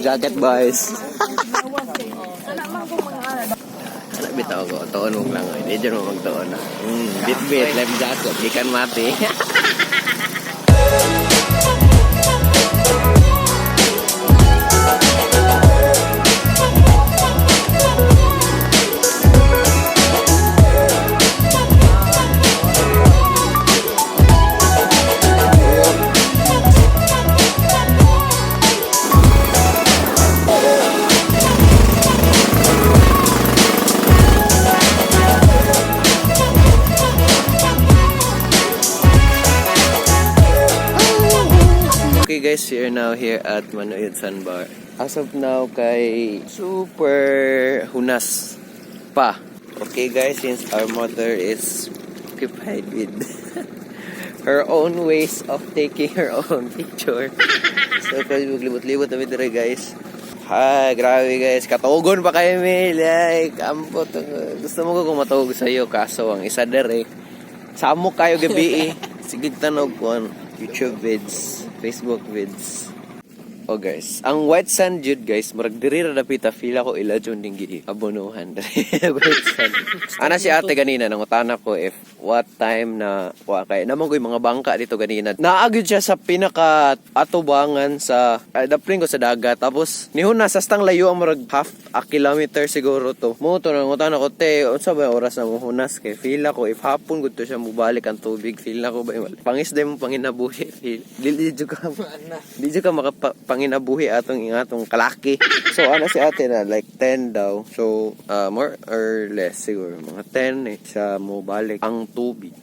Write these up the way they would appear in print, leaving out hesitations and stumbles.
jacket, boys. Anak bitaw ko, tuon mong lang. Hindi dyan mo magtuon na. Bit-bit, life jacket, ikan mati. Okay guys, we are now here at Manoyod Sandbar. As of now, kay super hunas pa. Okay guys, since our mother is occupied with her own ways of taking her own picture. So, kay maglibot-libot na mi guys. Hi, grabe guys. Katugon pa kayo, mi. Like, ambot. Gusto mo ko kung matawag sa iyo, kaso ang isa dere. Samok kayo gabi eh. Sige tanog ko YouTube vids, Facebook vids. Oh guys, ang white sand jud guys, murag diri ra dapita feel ako ila jud ning gi abonohan diri white sand. Ana si ate ganina nangutana ko if what time na wa kay namo koy mga bangka dito ganina. Naa gyud siya sa pinaka atubangan sa dapling ko sa dagat. Tapos nihuna sa stang layo ang murag half a kilometer siguro to. Mo to nangutana ko te unsa ba yung oras na mohunas kay feel ako if hapon gud to siya mobalik ang tubig feel nako ba yung pangis mo panginabuhi feel. Dili jud ka di jud ka makapanginabuhi atong atong kalaki. So ano si ate na like 10 daw. So more or less siguro mga 10 eh siya mobalik ang tubig.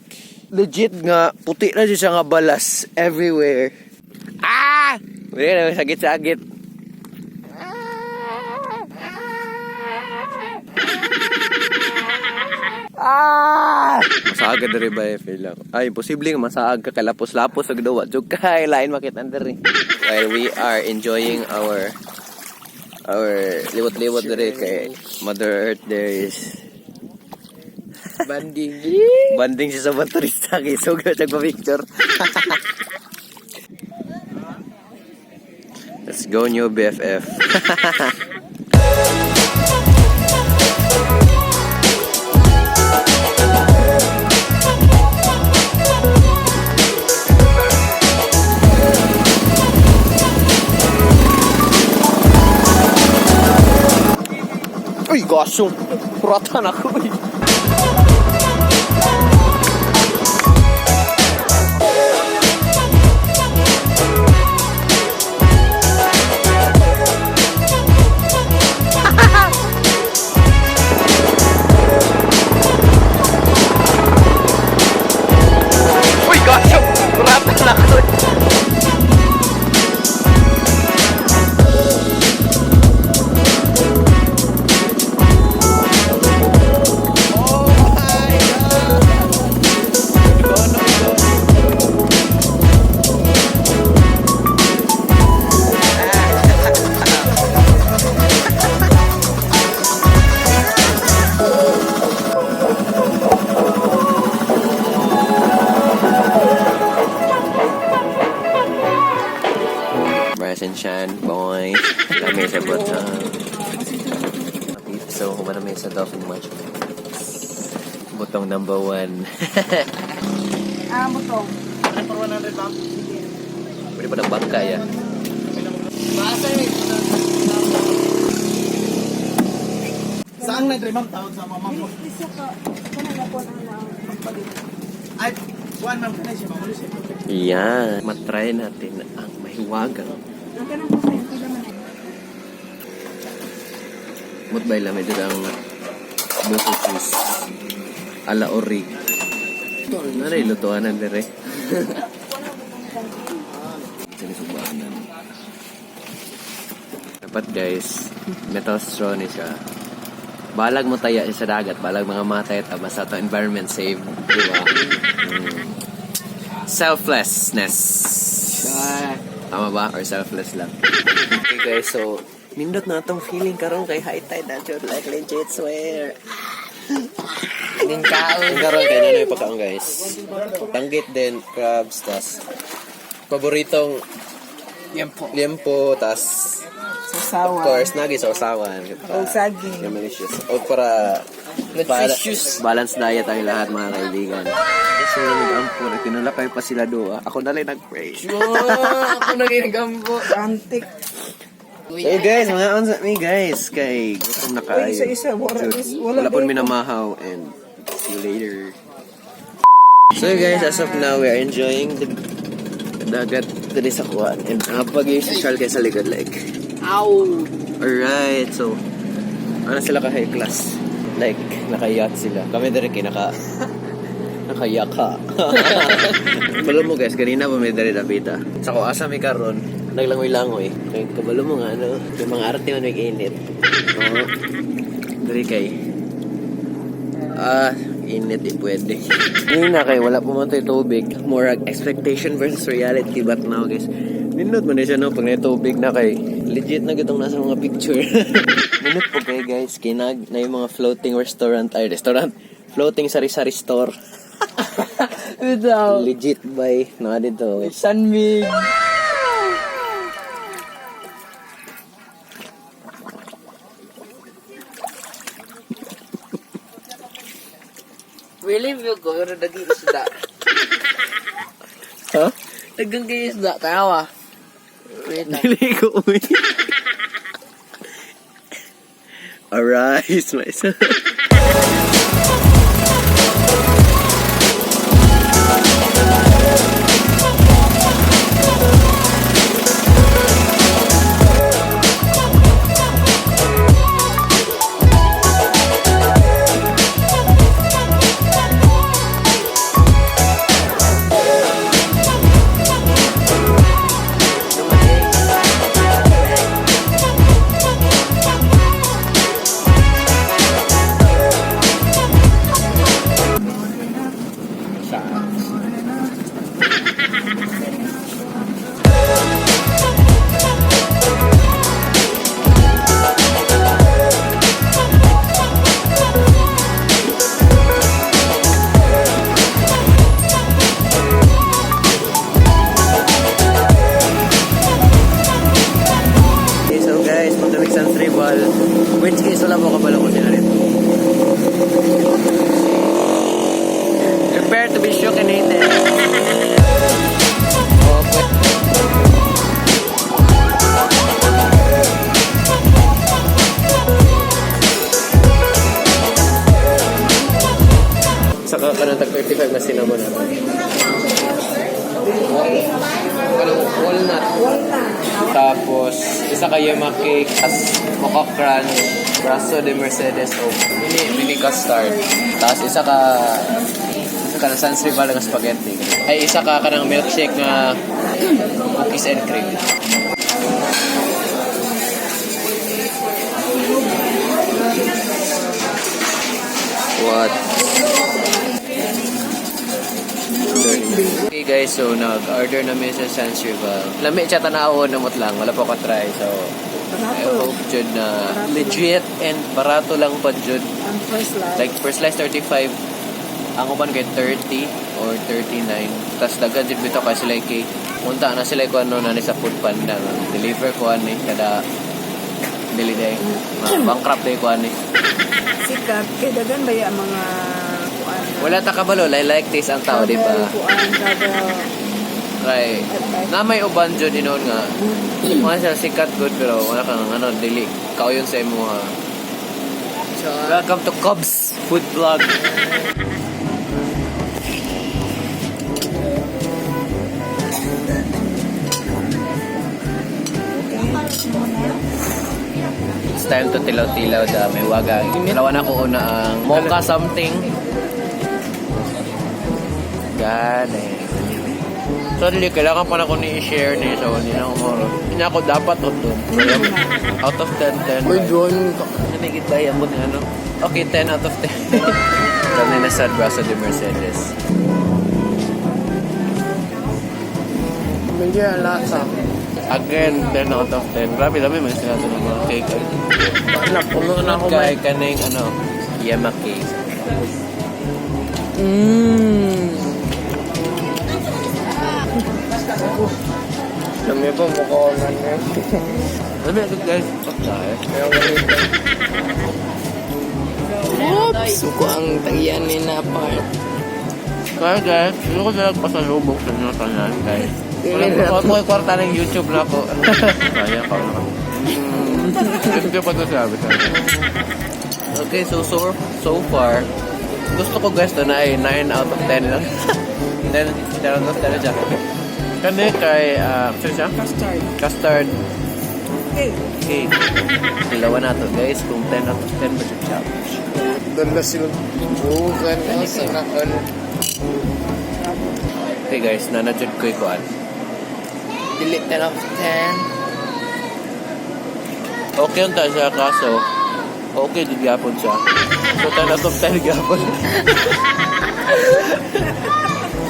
Legit nga puti na jud siya nga balas everywhere. Ah! Wala na sagit-sagit. Ah! Masaag ka diri ba eh, feel ako. Ay, imposible nga masaag ka kay lapos-lapos ug dawa. Jug kay lain makita diri. While we are enjoying our libot-libot diri kay Mother Earth there is Banding. banding siya sa mga turista kay sugod siya picture. Let's go new BFF. Uy, gasong! Puratan ako eh. Uy, gasong! Puratan ako eh. Oh my God! Go, no, go. Rise and shine, boy. Lami sa butang. So, humana may sa Dolphin Watch. Butong number one. Ah, butong. For 100, ma'am. Pwede pa ng bangka, ya. Saan na ma'am? Tawag sa mama mo. Isa ka. Kana na po na ang pagpalit. Ay, kuan ma'am kanay siya, ma'am. Ano siya? Yan. Matry natin ang mahiwagang. Ang kanang po sa'yo, pila man ay. Mutbay lang ito ang buko juice. Ala ori. Ano na ilutuan na dire? Sinisubanan. Dapat guys, metal straw ni siya. Balag mo taya siya sa dagat, balag mga matay ta basta to environment save, di ba? Selflessness. Tama ba? Or selfless lang? Okay guys, so nindot na atong feeling karon kay high tide na jud like legit swear. Ning kaon. Ang karon kay nanay pagkaon guys. Tanggit din crabs tas paboritong Yan po. liempo tas Usawa. Of course, nagi sa usawan. O saging. Delicious. O para balance diet ang lahat, mga kaibigan. So, nag-ampo, tinulakay pa sila doa. Ako na lang nag-pray. Ako na ginagambo. Antik. Hey guys, mga unsa mi guys kay gutom na kaayo. Uy, isa-isa, wala Jud, is- wala wala pon dito. minamahaw and see you later. So guys, as of now we are enjoying the dagat diri sa kuan and napag si Charles kay sa likod like. Ow! Alright, so ano sila ka high class? Like naka-yacht sila. Kami diri kay nakayaka. Kabalo mo guys, kanina pa may diri dapita. Sa ko asa mi karon, naglangoy-langoy. Kay kabalo mo nga ano, yung mga arte man may init. Oo. Diri kay init eh, pwede. Ngayon na kay wala pa man tayo tubig. More expectation versus reality but now guys, nindot man na siya no pag na tubig na kay legit na gitong nasa mga picture. Nindot po kay guys, kinag na yung mga floating restaurant ay restaurant, floating sari-sari store. Ito. Legit by na dito. Sunmig. Really, view ko, pero dagang isda. Ha? Dagang kay isda, tawa. Wait lang. Dili ko uwi. Arise, my son. Okay, so guys, punta kami sa Tribal, which is wala mo kabalo ko sila rin. Prepare to be shook and hated. Okay. Saka ka ng tag 35 na cinnamon natin. Kanang walnut. Tapos, isa ka yema cake, tas mocha crunch, brasso de Mercedes o mini, mini custard. Tapos isa ka na Sans Rival nga spaghetti. Ay, isa ka kanang milkshake nga cookies and cream. What? Okay guys, so nag-order namin sa Sans Rival. Lami siya tanawon namot lang, wala pa ko try. So, I hope jud na legit and barato lang pa jud. Ang first life. Like first slice 35, ang uban kay 30 or 39. Tapos daghan jud bitaw kay sila kay punta na sila ko ano na ni sa Food Panda. Deliver ko ani kada dili day. Bankrupt day ko ani. Sikat. Kay dagan ba yung mga kuan? Wala ta kabalo, like taste ang tao, di ba? Travel, Kuan, travel. Kay na may uban jud inoon nga. Wala siya sikat good pero wala kang ano dili kauyon sa imo ha. Welcome to Cubs Food Vlog. It's time to tilaw-tilaw da may waga. Dalawa na ko una ang mocha something. God eh. So, dili, kailangan pa na ko ni-share ni so hindi na ako moro. Hindi na ako dapat o to. Out of 10, 10. We're drawing ka. Namigit ba yung ano? Okay, 10 out of 10. Kami na sa Braso de Mercedes. Medyo lasa. Again, 10 out of 10. Grabe, dami man sila ng mga cake. Napuno na ako. Kay kaning ano, yema cake. Mmm. Lami. Di ba mukha ko na niya? Ano ba guys? What the heck? Kaya ganito. Oops! Suko ang tagian ni na part. Kaya guys, hindi ko na nagpasalubong sa inyo tanan guys. Wala ko ko kwarta ng YouTube na ako. Kaya pa ako. Hindi pa ito sabi sa Okay, so far, gusto ko guys to na ay 9 out of 10 lang. 10, 10 out of 10 na siya. Kani kay, sino siya? Custard. Custard Okay. cake. Dalawa na to guys, kung 10 out of 10 ba siya. Dala sila. Bukan na sa naon. Okay guys, nanadjud ko ikuan. Dili 10 out of 10. Okay ang tayo siya kaso, okay din gyapon siya. So 10 out of 10 gyapon.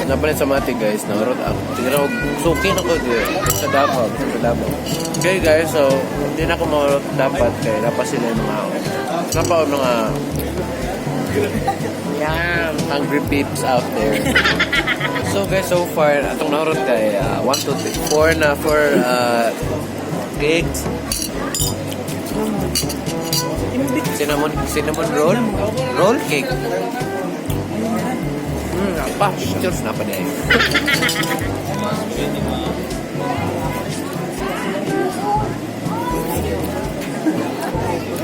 Napalit sa mati guys, naurot ako. Tignan ko, suki na ko di, sa Davao, sa Davao. Okay guys, so hindi na ako maurot dapat kay dapat sila yung mga napa mga Yum. hungry peeps out there. So guys, so far, atong naurot kay 1, 2, 3, 4 na 4 cakes. Cinnamon, cinnamon roll? Roll cake. Pa, pictures na pa din.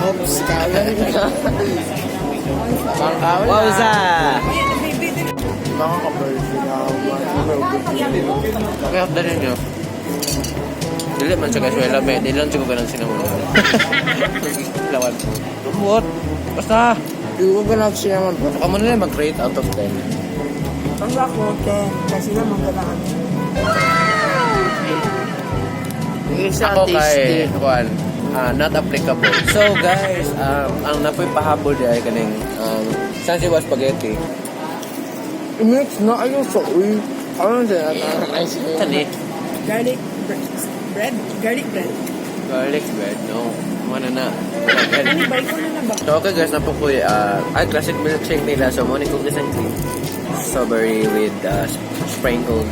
Oops, kawan na. Pangkawan na. Wowza! Ayan, baby. Mga ka-virgin na. Okay, hapdan ninyo. Dili man siya guys, wala may. Dili lang siya ganang cinnamon roll. Lawan. What? Basta! Di ko ganap siya naman po. Baka mo nila mag-rate out of 10. Ang ako, 10. Kasi lang magkanaan. Isa Ako kay tasty. Juan, not applicable. So guys, ang napoy pahabol di ay kaning Sansiwa spaghetti. Mix na ayaw sa uy. Ano siya? Tani? Garlic bread? Garlic bread. Garlic bread, no. Mana na. Ano ba? Ikaw na lang ba? So okay guys, napokoy ay classic milkshake nila. So mo ni cookies and cream. Strawberry with sprinkled.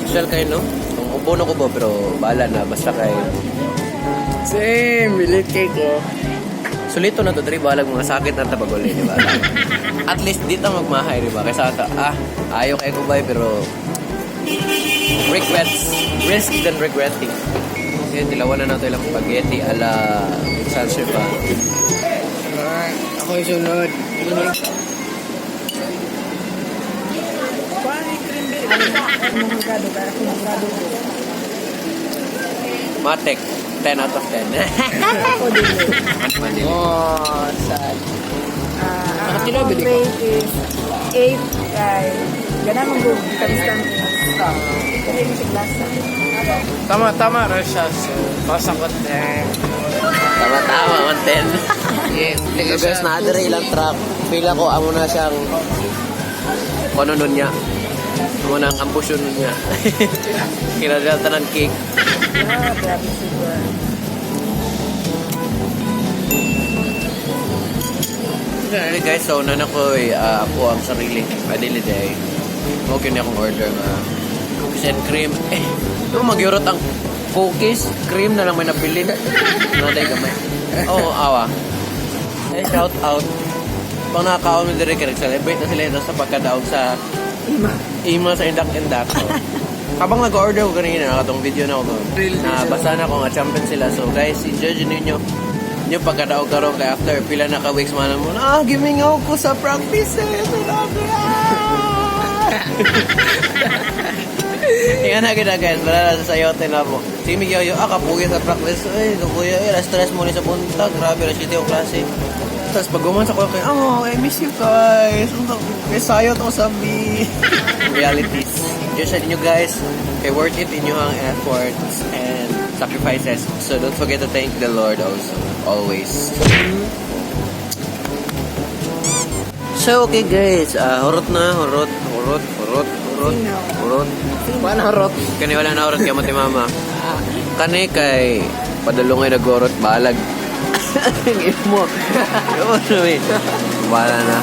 Shell kayo no? Kung upo na ko ba pero bahala na basta kay Same! Bilit cake oh. Sulito na to diri balag mga sakit na tabagol di ba? At least dito magmahay di ba? Kaysa ata ayaw kay ko bay pero regrets risk than regretting. Kasi tilawan na nato ilang spaghetti ala salsa pa. Alright, ako yung sunod. Kuha ni cream berry. Ano mong grado? Kaya ako mong grado ko. Matek 10 out of 10. Ako din. Ano man din? Oh, sad. Ah, ang Nakatilo, akong bili ko. rate is 8 kay ganang mong good tamis-tamis. Kaya yung sa glasa. Tama, tama ra siya. So, pasakot na. Tama tama man 10. Yeah, So guys, naadere ilang truck. Pila ko amo na siyang kuno nun niya. Amo na ang ambusyon nun niya. Kinadala tanan cake. Ah, grabe sugar. Anyway guys, so nana ko ako ang sarili. Adili day. Okay na akong order nga cookies and cream. Eh, ito magyurot ang cookies, cream na lang may nabili. Naday gamay. Oo, awa. Eh, shout out. Pang nakakaon mo dire kay nag-celebrate na sila ito sa pagkadaog sa Ima. ima sa indak-indak. So, habang nag-order ko kanina, nakatong video na ako. Na basa na ako nga champion sila. So guys, enjoy dyan ninyo. Inyo pagkadaog karon kay after pila na ka weeks man mo. Ah, gimingaw ko sa practice eh. Tingnan na kita guys, wala na sa sayote na po. Sige Miguel, yo, kapugi sa practice. Ay, kapugi, ay, stress mo ni sa buntag. Grabe, na yung klase. Tapos pag guman sa ko kay, oh, I miss you guys. May sayot ako sa me. Realities. Just sa inyo guys, kay worth it inyo ang efforts and sacrifices. So don't forget to thank the Lord also, always. So okay guys, hurot na, hurot, hurot, hurot, hurot, hurot. Paano rot? Kani wala na hurot kay mo ti mama. Kani kay padulongay nagurot balag. Ang imo. Imo na eh. Bahala na.